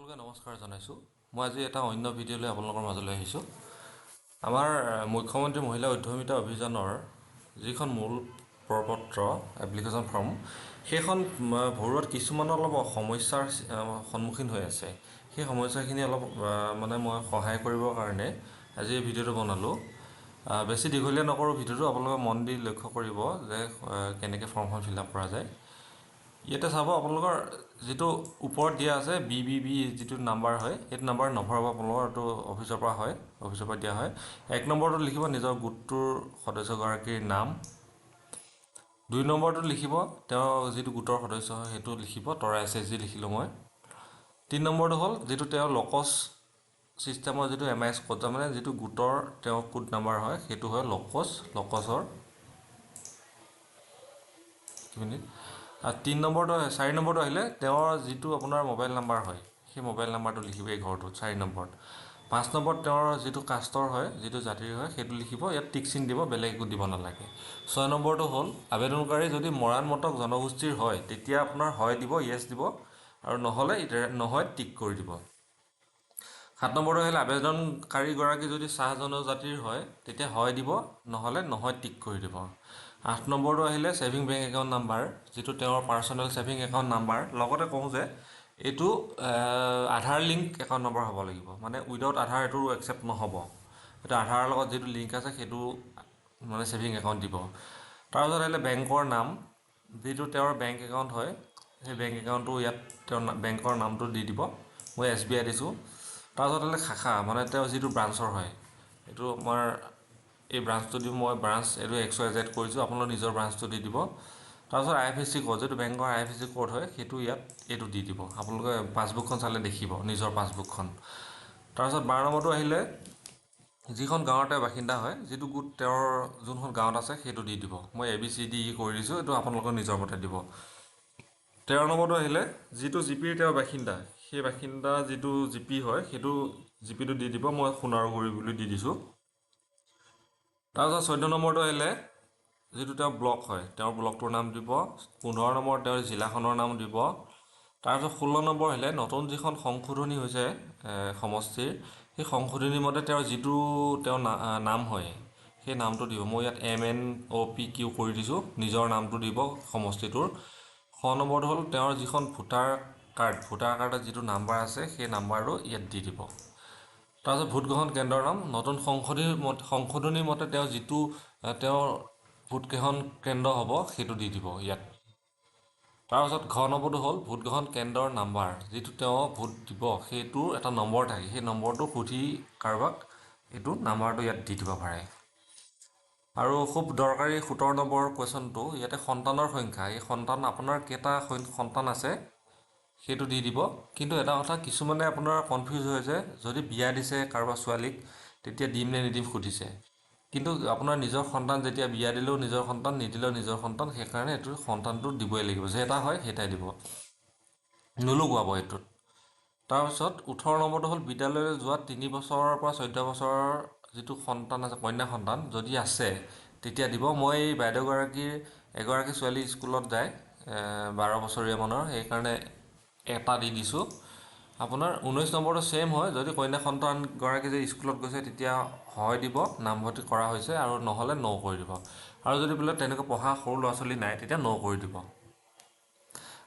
সকলোকে নমস্কাৰ জনাইছোঁ। মই আজি এটা অন্য ভিডিঅ' লৈ আপোনালোকৰ মাজলৈ আহিছোঁ। আমাৰ মুখ্যমন্ত্ৰী মহিলা উদ্যমিতা অভিযানৰ যিখন মূল প্ৰপত্ৰ, এপ্লিকেশ্যন ফৰ্ম, সেইখন ভৰোৱাত কিছুমান অলপ সমস্যাৰ সন্মুখীন হৈ আছে। সেই সমস্যাখিনি অলপ মানে মই সহায় কৰিবৰ কাৰণে আজি এই ভিডিঅ'টো বনালোঁ। বেছি দীঘলীয়া নকৰোঁ ভিডিঅ'টো, আপোনালোকে মন দি লক্ষ্য কৰিব যে কেনেকৈ ফৰ্মখন ফিল আপ কৰা যায়। ইয়াতে চাব, আপোনালোকৰ যিটো ওপৰত দিয়া আছে বি বি বি যিটো নাম্বাৰ হয়, সেইটো নাম্বাৰ নভৰাব আপোনালোকৰ। এইটো অফিচৰ পৰা হয়, অফিচৰ পৰা দিয়া হয়। 1 নম্বৰটোত লিখিব নিজৰ গোটটোৰ সদস্যগৰাকীৰ নাম। 2 নম্বৰটোত লিখিব তেওঁ যিটো গোটৰ সদস্য হয়, সেইটো লিখিব। তৰা এছ এইচ জি লিখিলোঁ মই। 3 নম্বৰটো হ'ল যিটো তেওঁ লকচ ছিষ্টেমৰ যিটো এম I S code, মানে যিটো গোটৰ তেওঁ কোড নাম্বাৰ হয়, সেইটো হয় লকচৰ মিনিট। আৰু 3 নম্বৰটো, 4 নম্বৰটো আহিলে তেওঁৰ যিটো আপোনাৰ মোবাইল নাম্বাৰ হয়, সেই মোবাইল নাম্বাৰটো লিখিব এই ঘৰটোত 4 নম্বৰত। 5 নম্বৰত তেওঁৰ যিটো কাষ্টৰ হয়, যিটো জাতিৰ হয়, সেইটো লিখিব। ইয়াত টিক চিন দিব, বেলেগ একো দিব নালাগে। 6 নম্বৰটো হ'ল আবেদনকাৰী যদি মৰাণ মটক জনগোষ্ঠীৰ হয়, তেতিয়া আপোনাৰ হয় দিব, য়েছ দিব আৰু নহ'লে নহয় টিক কৰি দিব। 7 নম্বৰটো আহিলে আবেদনকাৰীগৰাকী যদি চাহ জনজাতিৰ হয়, তেতিয়া হয় দিব, নহ'লে নহয় টিক কৰি দিব। 8 নম্বৰটো আহিলে ছেভিং বেংক একাউণ্ট নাম্বাৰ, যিটো তেওঁৰ পাৰ্চনেল ছেভিং একাউণ্ট নাম্বাৰ। লগতে কওঁ যে এইটো আধাৰ লিংক একাউণ্ট নম্বৰ হ'ব লাগিব, মানে উইদাউট আধাৰ এইটো একচেপ্ট নহ'ব। এইটো আধাৰৰ লগত যিটো লিংক আছে, সেইটো মানে ছেভিং একাউণ্ট দিব। তাৰপিছত আহিলে বেংকৰ নাম, যিটো তেওঁৰ বেংক একাউণ্ট হয়, সেই বেংক একাউণ্টটো ইয়াত তেওঁৰ বেংকৰ নামটো দি দিব। মই এছ বি আই দিছোঁ। তাৰপিছত আহিলে শাখা, মানে তেওঁ যিটো ব্ৰাঞ্চৰ হয়, এইটো আমাৰ এই ব্ৰাঞ্চটো দিব। মই ব্ৰাঞ্চ এইটো এক্স ৱাই জেড কৰিছোঁ, আপোনালোকৰ নিজৰ ব্ৰাঞ্চটো দি দিব। তাৰপিছত আই এফ এছ চি ক'ড, যিটো বেংকৰ আই এফ এছ চি ক'ড হয়, সেইটো ইয়াত এইটো দি দিব। আপোনালোকে পাছবুকখন চালে দেখিব, নিজৰ পাছবুকখন। তাৰপিছত 12 নম্বৰটো আহিলে যিখন গাঁৱৰ তেওঁ বাসিন্দা হয়, যিটো গোট তেওঁৰ যোনখন গাঁৱত আছে, সেইটো দি দিব। মই A B C D E কৰি দিছোঁ, এইটো আপোনালোকৰ নিজৰ মতে দিব। 13 নম্বৰটো আহিলে যিটো জি পিৰ তেওঁ বাসিন্দা, সেই বাসিন্দা যিটো জি পি হয়, সেইটো জি পিটো দি দিব। মই সোণাৰুগুৰি বুলি দি দিছোঁ। তাৰপিছত 14 নম্বৰটো আহিলে যিটো তেওঁৰ ব্লক হয়, তেওঁৰ ব্লকটোৰ নাম দিব। 15 নম্বৰ তেওঁৰ জিলাখনৰ নাম দিব। তাৰপিছত 16 নম্বৰ আহিলে নতুন যিখন সংশোধনী হৈছে সমষ্টিৰ, সেই সংশোধনীৰ মতে তেওঁৰ যিটো তেওঁৰ নাম হয়, সেই নামটো দিব। মই ইয়াত M N O' P Q কৰি দিছোঁ। নিজৰ নামটো দিব সমষ্টিটোৰ। 6 নম্বৰটো হ'ল তেওঁৰ যিখন ভোটাৰ কাৰ্ড, ভোটাৰ কাৰ্ডত যিটো নাম্বাৰ আছে, সেই নাম্বাৰটো ইয়াত দি দিব। তাৰপিছত ভোটগ্ৰহণ কেন্দ্ৰৰ নাম, নতুন সংশোধনীৰ মতে তেওঁ যিটো তেওঁৰ ভোটগ্ৰহণ কেন্দ্ৰ হ'ব, সেইটো দি দিব ইয়াত। তাৰপাছত ঘ নম্বৰটো হ'ল ভোটগ্ৰহণ কেন্দ্ৰৰ নাম্বাৰ, যিটো তেওঁ ভোট দিব সেইটোৰ এটা নম্বৰ থাকে, সেই নম্বৰটো সুধি কাৰোবাক এইটো নাম্বাৰটো ইয়াত দি দিব পাৰে। আৰু খুব দৰকাৰী 17 নম্বৰ কুৱেশ্যনটো, ইয়াতে সন্তানৰ সংখ্যা, এই সন্তান আপোনাৰ কেইটা সন্তান আছে, সেইটো দি দিব। কিন্তু এটা কথা, কিছুমানে আপোনাৰ কনফিউজ হৈ যায়, যদি বিয়া দিছে কাৰোবাৰ ছোৱালীক, তেতিয়া দিম নে নিদিম সুধিছে। কিন্তু আপোনাৰ নিজৰ সন্তান যেতিয়া, বিয়া দিলেও নিজৰ সন্তান, নিদিলেও নিজৰ সন্তান, সেইকাৰণে এইটো সন্তানটো দিবই লাগিব। যেটা হয় সেইটাই দিব, নোলোকোৱাব এইটোত। তাৰপিছত 18 নম্বৰটো হ'ল বিদ্যালয়লৈ যোৱা 3 বছৰৰ পৰা 14 বছৰৰ যিটো সন্তান আছে, কন্যা সন্তান যদি আছে, তেতিয়া দিব। মই এই বাইদেউগৰাকীৰ এগৰাকী ছোৱালী স্কুলত যায়, 12 বছৰীয়া মানৰ, সেইকাৰণে এটা দি দিছোঁ। আপোনাৰ 19 নম্বৰটো ছেইম হয়, যদি কন্যা সন্তানগৰাকী যদি স্কুলত গৈছে, তেতিয়া হয় দিব, নামভৰ্তি কৰা হৈছে, আৰু নহ'লে ন' কৰি দিব। আৰু যদি বোলে তেনেকুৱা পঢ়া সৰু ল'ৰা ছোৱালী নাই, তেতিয়া ন' কৰি দিব।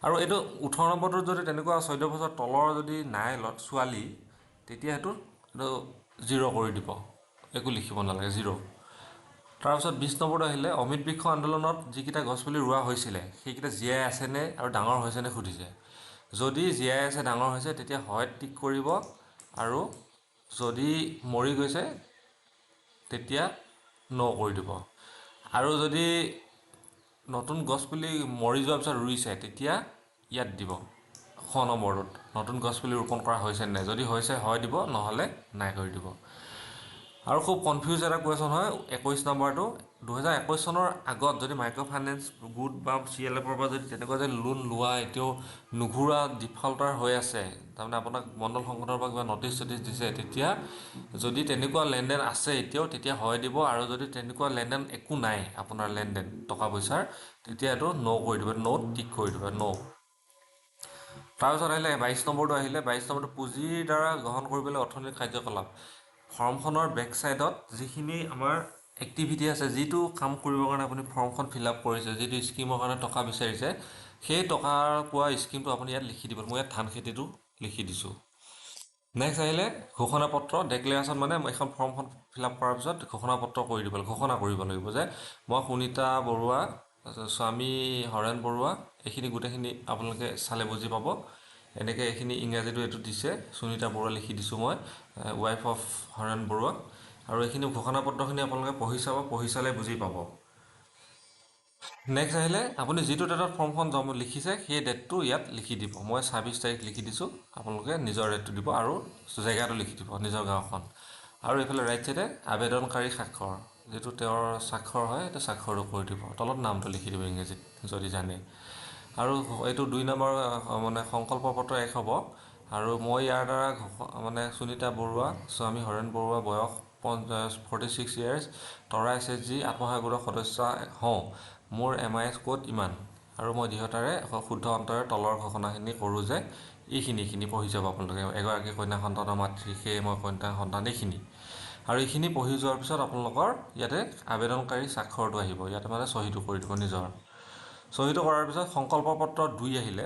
আৰু এইটো 18 নম্বৰটোত যদি তেনেকুৱা 14 বছৰ তলৰ যদি নাই ছোৱালী, তেতিয়া এইটো জিৰ' কৰি দিব, একো লিখিব নালাগে, জিৰ'। তাৰপিছত 20 নম্বৰটো আহিলে অমিত বৃক্ষ আন্দোলনত যিকেইটা গছপুলি ৰোৱা হৈছিলে, সেইকেইটা জীয়াই আছেনে আৰু ডাঙৰ হৈছেনে সুধিছে। যদি জীয়াই আছে, ডাঙৰ হৈছে, তেতিয়া হয় টিক কৰিব আৰু যদি মৰি গৈছে, তেতিয়া ন' কৰি দিব। আৰু যদি নতুন গছপুলি মৰি যোৱাৰ পিছত ৰুইছে, তেতিয়া ইয়াত দিব খ নম্বৰটোত, নতুন গছপুলি ৰোপণ কৰা হৈছে নাই, যদি হৈছে হয় দিব, নহ'লে নাই কৰি দিব। আৰু খুব কনফিউজ এটা কুৱেশ্যন হয় 21 নম্বৰটো। 2021 চনৰ আগত যদি মাইক্ৰ' ফাইনেন্স গোট বা চি এল এফৰ পৰা যদি তেনেকুৱা যদি লোন লোৱা এতিয়াও নুঘূৰা, ডিফল্টাৰ হৈ আছে, তাৰমানে আপোনাক মণ্ডল সংগঠনৰ পৰা কিবা নটিচ চটিচ দিছে, তেতিয়া যদি তেনেকুৱা লেনদেন আছে এতিয়াও, তেতিয়া হয় দিব। আৰু যদি তেনেকুৱা লেনদেন একো নাই আপোনাৰ লেনদেন টকা পইচাৰ, তেতিয়া এইটো ন' কৰি দিব, ন' টিক কৰি দিব, ন'। তাৰপিছত আহিলে 22 নম্বৰটো আহিলে। 22 নম্বৰটো পুঁজিৰ দ্বাৰা গ্ৰহণ কৰিবলৈ অৰ্থনৈতিক কাৰ্যকলাপ। ফৰ্মখনৰ বেক ছাইডত যিখিনি আমাৰ এক্টিভিটি আছে, যিটো কাম কৰিবৰ কাৰণে আপুনি ফৰ্মখন ফিল আপ কৰিছে, যিটো স্কীমৰ কাৰণে টকা বিচাৰিছে, সেই টকা পোৱা স্কীমটো আপুনি ইয়াত লিখি দিব। মই ইয়াত ধান খেতিটো লিখি দিছোঁ। নেক্সট আহিলে ঘোষণা পত্ৰ, ডেক্লেৰেশ্যন। মানে এখন ফৰ্মখন ফিল আপ কৰাৰ পিছত ঘোষণা পত্ৰ কৰি দিব, ঘোষণা কৰিব লাগিব যে মই সুনীতা বৰুৱা, স্বামী হৰেণ বৰুৱা। এইখিনি গোটেইখিনি আপোনালোকে চালে বুজি পাব। এনেকৈ এইখিনি ইংৰাজীটো এইটো দিছে। সুনীতা বৰুৱা লিখি দিছোঁ মই, ৱাইফ অফ হৰেণ বৰুৱা। আৰু এইখিনি ঘোষণা পত্ৰখিনি আপোনালোকে পঢ়ি চাব, পঢ়ি চালে বুজি পাব। নেক্সট আহিলে আপুনি যিটো ডেটত ফৰ্মখন জমা লিখিছে, সেই ডেটটো ইয়াত লিখি দিব। মই 26 তাৰিখ লিখি দিছোঁ, আপোনালোকে নিজৰ ডেটটো দিব আৰু জেগাটো লিখি দিব, নিজৰ গাঁওখন। আৰু এইফালে ৰাইট চাইডে আবেদনকাৰী স্বাক্ষৰ, যিটো তেওঁৰ স্বাক্ষৰ হয়, সেইটো স্বাক্ষৰটো কৰি দিব। তলত নামটো লিখি দিব ইংৰাজীত যদি জানে। আৰু এইটো 2 নম্বৰ, মানে সংকল্প পত্ৰ 1 হ'ব। আৰু মই ইয়াৰ দ্বাৰা মানে সুনীতা বৰুৱা, স্বামী হৰেণ বৰুৱা, বয়স 46 ইয়াৰ্ছ, তৰা এছএইচজি আত্মসহায়ক গোটৰ সদস্য হওঁ। মোৰ এমআইএছ ক'ড ইমান। আৰু মই দৃঢ়তাৰে শুদ্ধ অন্তৰে তলৰ ঘোষণাখিনি কৰোঁ যে এইখিনি পঢ়ি যাব আপোনালোকে। এগৰাকী কন্যা সন্তানৰ মাতৃ, সেয়ে মই কন্যা সন্তান, এইখিনি। আৰু এইখিনি পঢ়ি যোৱাৰ পিছত আপোনালোকৰ ইয়াতে আবেদনকাৰী স্বাক্ষৰটো আহিব। ইয়াতে মানে চহীটো কৰি দিব নিজৰ। চহীটো কৰাৰ পিছত সংকল্প পত্ৰ 2 আহিলে।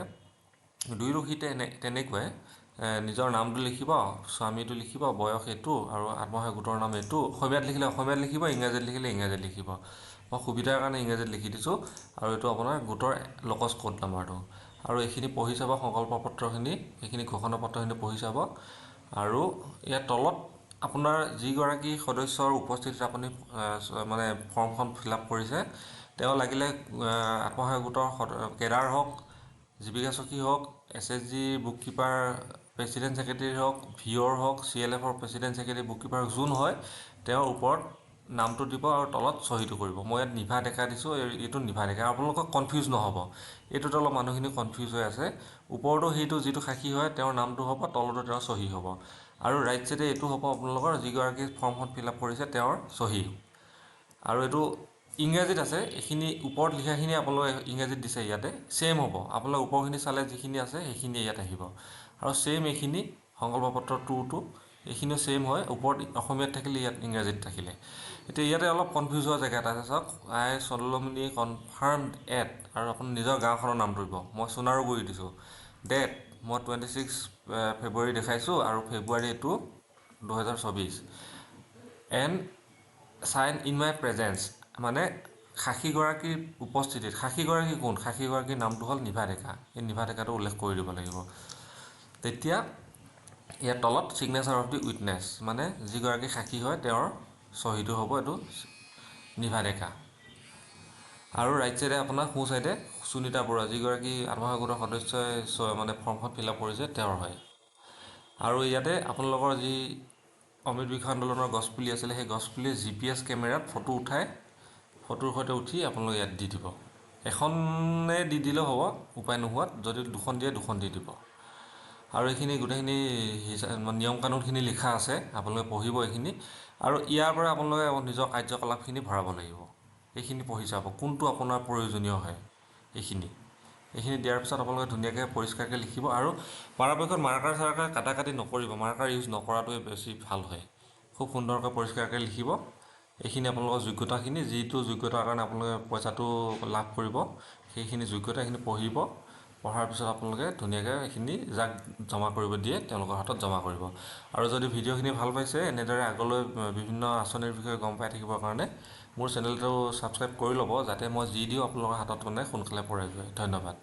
2ৰো সি তেনেকুৱাই নিজৰ নামটো লিখিব, স্বামীটো লিখিব, বয়স এইটো আৰু আত্মসহায়ক গোটৰ নাম এইটো। অসমীয়াত লিখিলে অসমীয়াত লিখিব, ইংৰাজীত লিখিলে ইংৰাজীত লিখিব। মই সুবিধাৰ কাৰণে ইংৰাজীত লিখি দিছোঁ। আৰু এইটো আপোনাৰ গোটৰ লকচ ক'ড নাম্বাৰটো। আৰু এইখিনি পঢ়ি চাব সংকল্প পত্ৰখিনি, এইখিনি ঘোষণা পত্ৰখিনি পঢ়ি চাব। আৰু ইয়াৰ তলত আপোনাৰ যিগৰাকী সদস্যৰ উপস্থিতিত আপুনি মানে ফৰ্মখন ফিল আপ কৰিছে, তেওঁ লাগিলে আত্মসহায়ক গোটৰ কেডাৰ হওক, জীৱিকা সখী হওক, SHG book keeper president secretary হওক, ভিঅ'ৰ হওক, চিএলএফৰ প্ৰেচিডেণ্ট ছেক্ৰেটেৰী, বুক কিপাৰ যোন হয়, তেওঁৰ ওপৰত নামটো দিব আৰু তলত চহীটো কৰিব। মই ইয়াত নিভা ডেকা দিছোঁ, এইটো নিভা ডেকা। আপোনালোকক কনফিউজ নহ'ব, এইটোত অলপ মানুহখিনি কনফিউজ হৈ আছে। ওপৰতো সেইটো যিটো সাক্ষী হয় তেওঁৰ নামটো হ'ব, তলতো তেওঁৰ চহী হ'ব। আৰু ৰাইট চাইডে এইটো হ'ব আপোনালোকৰ যিগৰাকী ফৰ্মখন ফিল আপ কৰিছে তেওঁৰ চহী। আৰু এইটো ইংৰাজীত আছে, এইখিনি ওপৰত লিখাখিনি আপোনালোকে ইংৰাজীত দিছে, ইয়াতে ছেইম হ'ব। আপোনালোকে ওপৰখিনি চালে যিখিনি আছে সেইখিনি ইয়াত আহিব। আৰু ছেইম এইখিনি সংকল্প পত্ৰ 2টো এইখিনিও ছেইম হয়, ওপৰত অসমীয়াত থাকিলে ইয়াত ইংৰাজীত থাকিলে। এতিয়া ইয়াতে অলপ কনফিউজ হোৱা জেগা এটা আছে, চাওক। আই চলমিনি কনফাৰ্ম এট আৰু আপুনি নিজৰ গাঁওখনৰ নামটো দিব। মই সোণাৰুগুৰি দিছোঁ। ডেট মই 26 ফেব্ৰুৱাৰী দেখাইছোঁ আৰু ফেব্ৰুৱাৰী এইটো 2024। And sign in my presence, মানে সাক্ষীগৰাকীৰ উপস্থিতিত। সাক্ষীগৰাকী কোন? সাক্ষীগৰাকীৰ নামটো হ'ল নিভা ডেকা। এই নিভা ডেকাটো উল্লেখ কৰি দিব লাগিব। তেতিয়া ইয়াৰ তলত ছিগনেচাৰ অফ the witness, মানে যিগৰাকী সাক্ষী হয় তেওঁৰ চহীটো হ'ব, এইটো নিভা ডেকা। আৰু ৰাইট চাইডে আপোনাৰ সোঁ চাইডে সুনীতা বৰুৱা, যিগৰাকী আত্মসহায়ক গোটৰ সদস্যই মানে ফৰ্মখন ফিল আপ কৰিছে তেওঁৰ হয়। আৰু ইয়াতে আপোনালোকৰ যি অমৃত বৃক্ষ আন্দোলনৰ গছপুলি আছিলে, সেই গছপুলিৰ জিপিএছ কেমেৰাত ফটো উঠাই ফটোৰ সৈতে উঠি আপোনালোকে ইয়াত দি দিব। এখনে দি দিলেও হ'ব উপায় নোহোৱাত, যদি দুখন দিয়ে দুখন দি দিব। আৰু এইখিনি গোটেইখিনি নিয়ম কানুনখিনি লিখা আছে, আপোনালোকে পঢ়িব এইখিনি। আৰু ইয়াৰ পৰা আপোনালোকে নিজৰ কাৰ্যকলাপখিনি ভৰাব লাগিব। এইখিনি পঢ়ি চাব কোনটো আপোনাৰ প্ৰয়োজনীয় হয়। এইখিনি দিয়াৰ পিছত আপোনালোকে ধুনীয়াকৈ পৰিষ্কাৰকৈ লিখিব। আৰু পৰাপক্ষত মাৰ্কাৰ চাৰ্কাৰ কাটা কাটি নকৰিব, মাৰ্কাৰ ইউজ নকৰাটোৱে বেছি ভাল হয়। খুব সুন্দৰকৈ পৰিষ্কাৰকৈ লিখিব। এইখিনি আপোনালোকৰ যোগ্যতাখিনি, যিটো যোগ্যতাৰ কাৰণে আপোনালোকে পইচাটো লাভ কৰিব সেইখিনি যোগ্যতা, এইখিনি পঢ়িব। পঢ়াৰ পিছত আপোনালোকে ধুনীয়াকৈ এইখিনি যাক জমা কৰিব দিয়ে তেওঁলোকৰ হাতত জমা কৰিব। আৰু যদি ভিডিঅ'খিনি ভাল পাইছে, এনেদৰে আগলৈ বিভিন্ন আঁচনিৰ বিষয়ে গম পাই থাকিবৰ কাৰণে মোৰ চেনেলটো ছাবস্ক্ৰাইব কৰি ল'ব, যাতে মই যি দিওঁ আপোনালোকৰ হাতত মানে সোনকালে পৰেগৈ। ধন্যবাদ।